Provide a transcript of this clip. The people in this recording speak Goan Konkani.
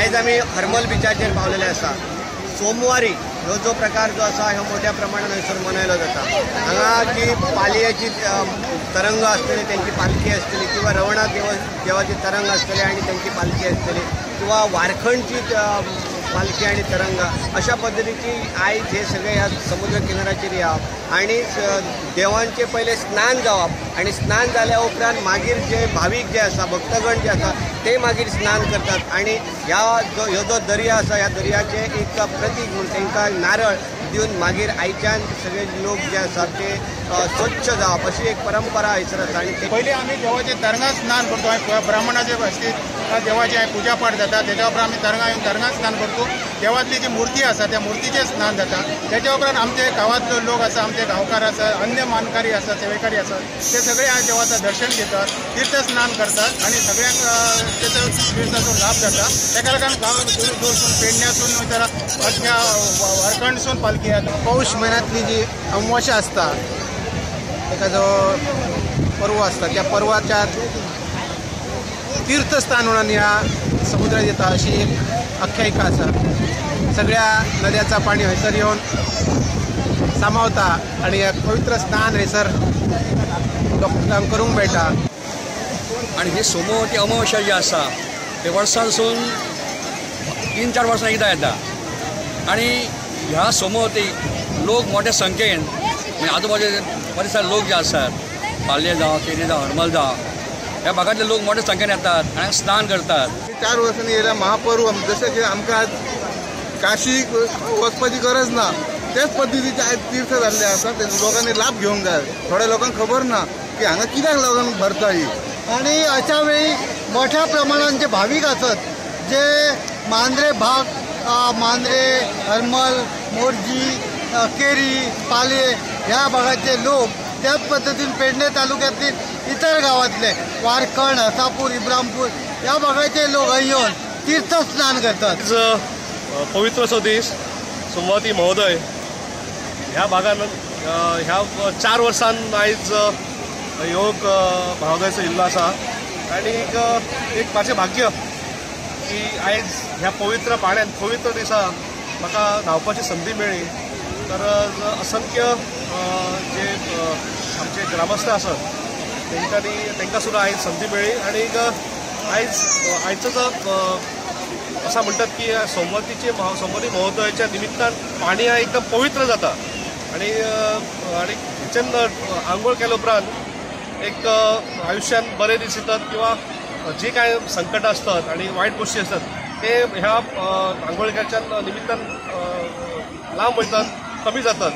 आयज आमी हरमल बिचाचेर पावलेले आसा. सोमवारी ह्यो जो प्रकार जो आसा ह्यो मोठ्या प्रमाणात हयसर मनयलो जाता. हांगा जी पालयेची तरंग आसतली तेंची पालखी आसतली किंवा रवळनाथ देवाची तरंग आसतली आनी तेंची पालखी आसतली किंवा वारखंडची पालखी आनी तरंग अशा पद्दतीची आयज हे सगळे ह्या समुद्र किनाऱ्याचेर येवप आनी देवांचे पयले स्नान जावप आनी स्नान जाल्या उपरांत मागीर जे भावीक जे आसा भक्तगण जे आसा ते मागीर स्नान करतात आनी ह्या जो ह्यो जो दर्या आसा ह्या दर्याचें एक प्रतीक म्हूण तांकां नारळ दिवन मागीर आयच्यान सगळे लोक जे आसात ते स्वच्छ जावप अशी एक परंपरा हयसर आसा. आनी पयलीं आमी देवाचे तरंगा स्नान करतो, ब्राह्मणाचे देवाची पुजा पाठ जाता, तेच्या उपरांत आमी तरंगा येवन तरंगा स्नान करतो. देवातली जी मूर्ती आसा त्या मूर्तीचें स्नान जाता. तेच्या उपरांत आमचे गांवांतलो लोक आसा, आमचे गांवकार आसा, अन्य मानकारी आसा, सेवेकारी आसा, ते सगळे आज देवाचं दर्शन घेतात, तीर्थ स्नान करतात आनी सगळ्यांक तेचो तीर्थाचो लाभ जाता. तेका लागून गांव दूर दूरसून पेडण्यासून तर अख्ख्या वारखंडसून पालखी येता. पौष म्हयन्यांतली जी अमावस्या आसता ताका जो पर्व आसता त्या पर्वाच्या तीर्थस्थान म्हणून ह्या समुद्रात येता अशी एक आख्यायिका आसा. सगळ्या नद्याचा पाणी हयसर येवन सामावता आनी एक पवित्र स्नान हयसर डॉक्टरांक करूंक मेळटा. आनी ही सोमवती अमावस्या जी आसा ते वर्सांसून 3-4 वर्सां एकदां येता आनी ह्या सोमवती लोक मोठ्या संख्येन म्हणजे आजूबाजूचे परिसर लोक जे आसात पालये जावं, केरी जावं, हरमल जावं, ह्या भागांतले लोक मोठ्या संख्येन येतात आनी स्नान करतात. 4 वर्सांनी येयल्या महापर्व, जशें की आमकां काशीक वचपाची गरज ना त्याच पद्दतीचे आयज तीर्थ जाल्ले आसा, ते लोकांनी लाभ घेवंक जाय. थोड्या लोकांक खबर ना की हांगा कित्याक लागून भरता ही. आनी अशा वेळी मोठ्या प्रमाणात जे भावीक आसत जे मांद्रे भाग, मांद्रे, हरमल, मोरजी, केरी, पालये ह्या भागाचे लोक त्याच पद्दतीन पेडणे तालुक्यातील इतर गावातले वारखंड, हसापूर, इब्रामपूर ह्या भागाचे लोक येवन तीर्थस्नान करतात. पवित्र असो दीस सोमवती महोदय ह्या भागान ह्या 4 वर्सान आयज ह्यो महोदयाचो इल्लो आसा आनी एक म्हाजें भाग्य की आयज ह्या पवित्र पाण्यान पवित्र दिसा म्हाका न्हांवपाची संदी मेळ्ळी. तर असंख्य जे आमचे ग्रामस्थ आसात तेंकांनी तांकां सुद्दां आयज संदी मेळ्ळी आनी आयज आयचो जो असा म्हणटात की सोमवतीचे सोमवती महोदयाच्या निमित्तान पाणी एकदम पवित्र जाता आनी आनी हेच्यान आंघोळ केल्या उपरांत एक आयुश्यान बरे दीस येतात किंवा जे काय संकट असतात आणि वाईट गोष्टी असतात ते ह्या आंघोळ केल्याच्या निमित्तान लांब वयतात, कमी जातात.